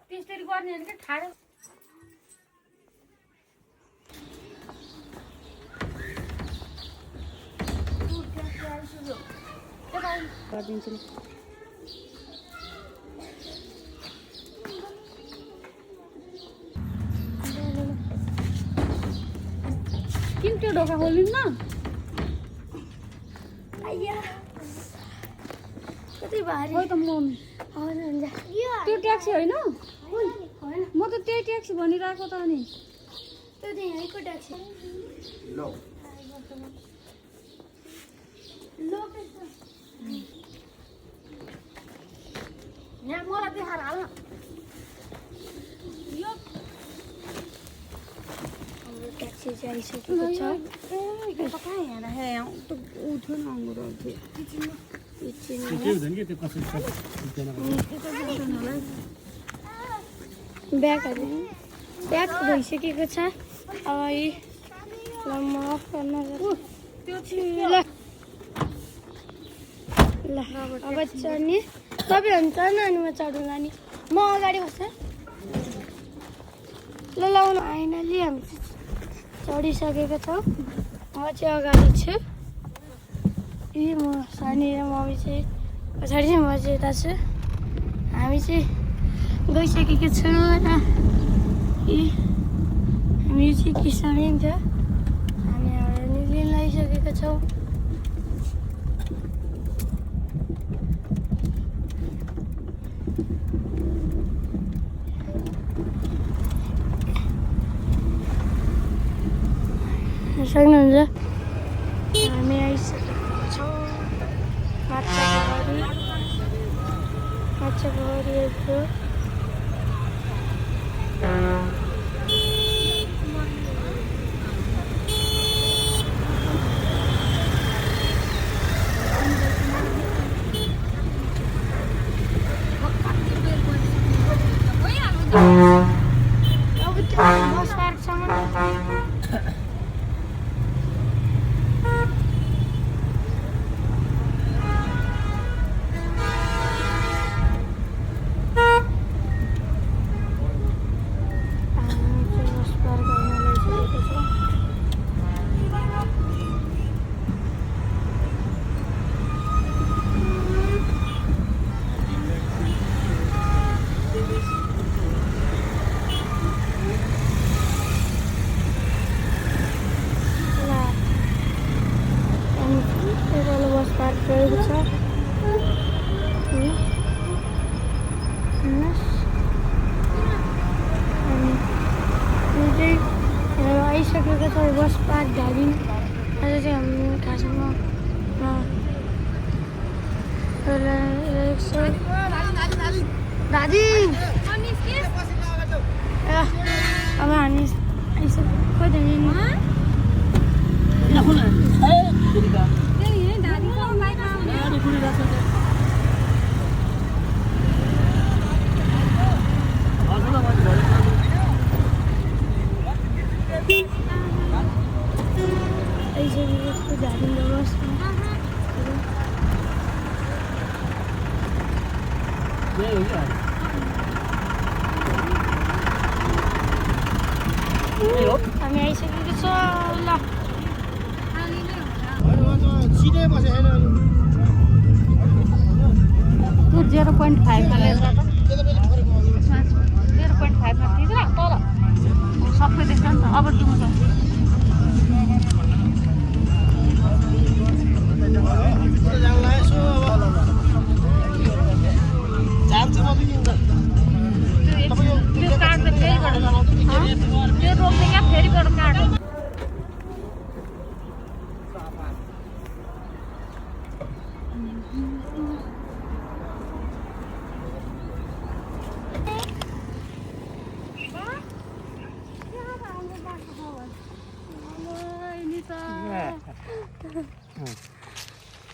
त्यसरी गर्ने हैन के ठाडो गरिदिन्छु नि किन त्यो ढोका खोलिन् न कति भारी हो त म त्यो ट्याक्सी होइन म त त्यही ट्याक्सी भनिरहेको त अनि त्यो चाहिँ यहीँको ट्याक्सी यहाँ मलाई देखाएर हाल यो हाम्रो ट्याक्सी चाहिँ आइसकेको छ कहाँ यहाँ त उठ्यो न अङ्गुरो ब्यागहरू ब्याग भइसकेको छ अब यी ल म अफ गर्न ल ल अब चढ्ने तपाईँहरू चढ्नु अनि म चढौँला नि म अगाडि बस्छु ल लाउनु फाइनली हामी चढिसकेको छौँ म चाहिँ अगाडि छु यी म सानी र मम्मी चाहिँ पछाडि चाहिँ म चाहिँ यता छु हामी चाहिँ गइसकेको छौँ र यी हामी चाहिँ किसानी थियो हामी हाम्रो निलिन लगाइसकेको छौँ सक्नुहुन्छ हामी आइसकेको छौँ माछा घरिएको अब त्यो बस पार्कसम्म आइसकेको छ बस पार्क धादिङ आज चाहिँ हामी खासमा दादी अब हामी आइसकेको हामी आइसकेको छ ल तू 0.5 मा लिएर त 0.5 मा थिच तल सबै देख्छ नि त अब दुम्छ त्यो कार्ड त फेरि त्यो रोक्ने क्या फेरि गएर कार्ड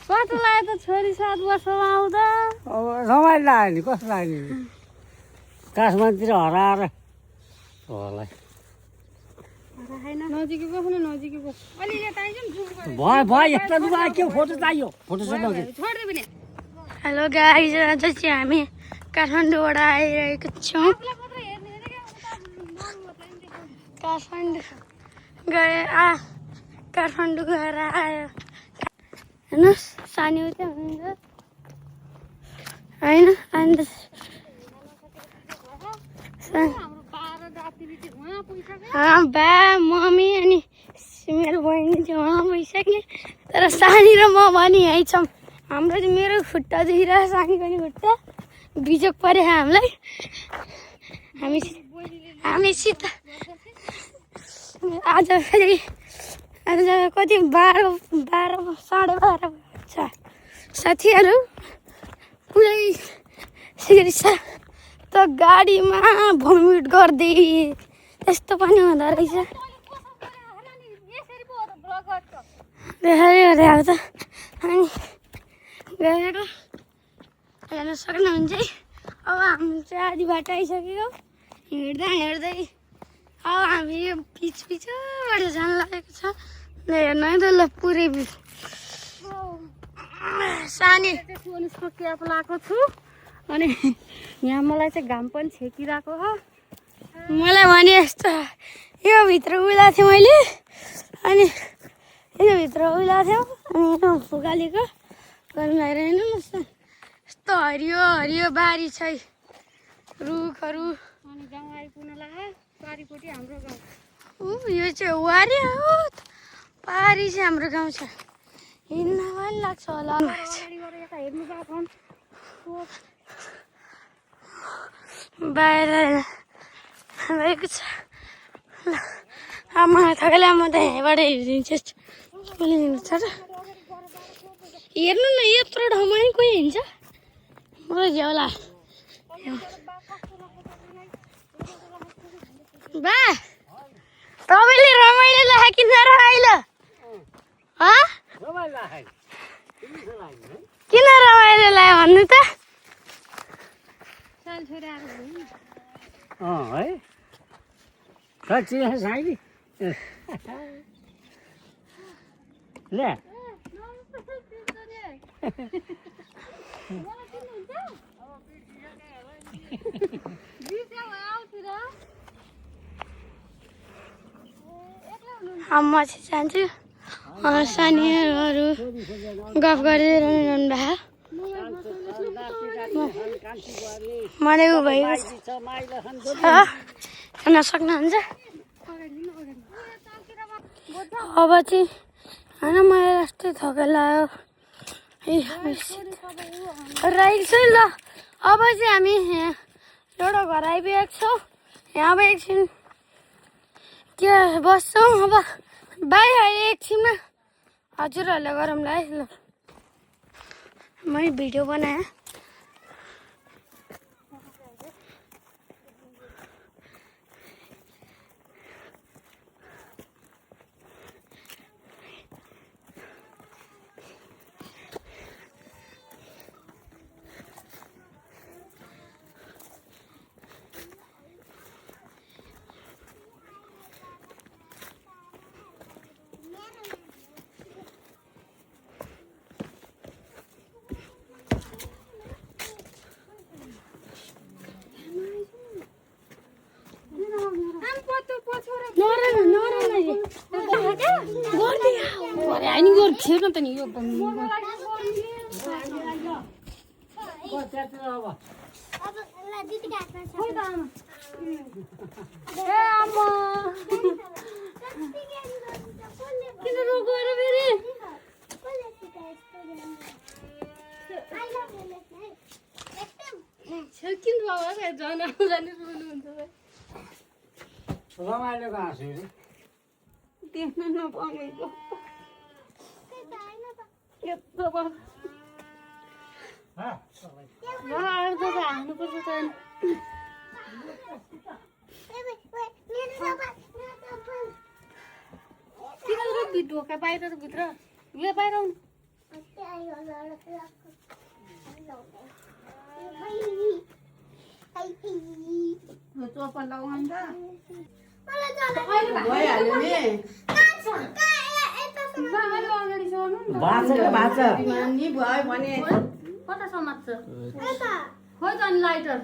कस्तो लाग्यो त छोरी 7 वर्षमा आउँदा अब रमाइलो लाग्यो नि कस्तो लाग्यो नि काठमाडौँतिर हराएर होला नजिकै बस्नु नजिकै बस अलि यता आइज नि भयो भयो यस्तो लुगा के फोटो चाहियो फोटो सुट लग्यो छोड्दै पनि हेलो गाइज आज चाहिँ हामी काठमाडौँबाट आइरहेको छौँ काठमाडौँ गएर आयो हेर्नुहोस् सानी उतै हुनुहुन्छ होइन अन्त बा मम्मी अनि मेरो बहिनी चाहिँ उहाँ पुगिसक्ने तर सानी र म भने यहीँ छौँ हाम्रो चाहिँ मेरो खुट्टा दुखिरहेको सानीको नि खुट्टा बिजोक पऱ्यो हामीलाई हामीसित आज फेरि कति 12:30 छ साथीहरू पुरै सिरिसा त गाडीमा भमिट गर्दै यस्तो पनि हुँदो रहेछ देखाइरहेको अब त अनि गएर हेर्न सक्नुहुन्छ है अब हामी चाहिँ आधी बाटो आइसकेको हिँड्दा हिँड्दै अब हामी यो पिछबाट जान लागेको छ हेर्नु है त ल पुरै सानी सोनिसको क्याप लगाएको छु अनि यहाँ मलाई चाहिँ घाम पनि छेकिरहेको हो मलाई भने यस्तो यो भित्र उइला थिएँ मैले अनि यो भित्र उइला थियो अनि फुकालेको गर्नु हेरेन यस्तो हरियो हरियो बारी छ रुखहरू अनि गाउँ आइपुग्न लाग्यो पारिपट्टि हाम्रो गाउँ यो चाहिँ वारी हो पारी चाहिँ हाम्रो गाउँ छ हिँड्न पनि लाग्छ होला अगाडि गएर यता हेर्नु गएको बाहिर भएको छ ल अब मलाई थकाइला म त यहाँबाट हेरिदिन्छु छ र हेर्नु न यत्रो ठाउँमा नि कोही हिँड्छ म झ्याउला बा तपाईँले रमाइलो लाग्यो कि नरमाइलो किन रमाइलो लाग्यो भन्नु त साल छोरी आएको है साँच्ची साइली ले म चाहिँ जान्छु सानीहरू गफ गरिरहनु भएको मलाई उ भएको छ हेर्न सक्नुहुन्छ अब चाहिँ होइन मलाई यस्तै थकाइ लाग्यो राखेको छु ल अब चाहिँ हामी एउटा घर आइपुगेको छौँ यहाँ अब एकछिन त्यो बस्छौँ अब बाई अहिले एकछिनमा हजुरहरूलाई गरौँला है ल मैले भिडियो बनाएँ थिएन त नि यो किन रोगएर फेरि किन बाबा जानु रुनुहुन्छ रमाइलोको हाँसु देख्न नपाएको यत्रो हाल्नुपर्छ त किन ढोका बाहिर र भित्र यो बाहिर आउनु चोपन लगाउनु कता समात्छ खोइ त अनि लाइटर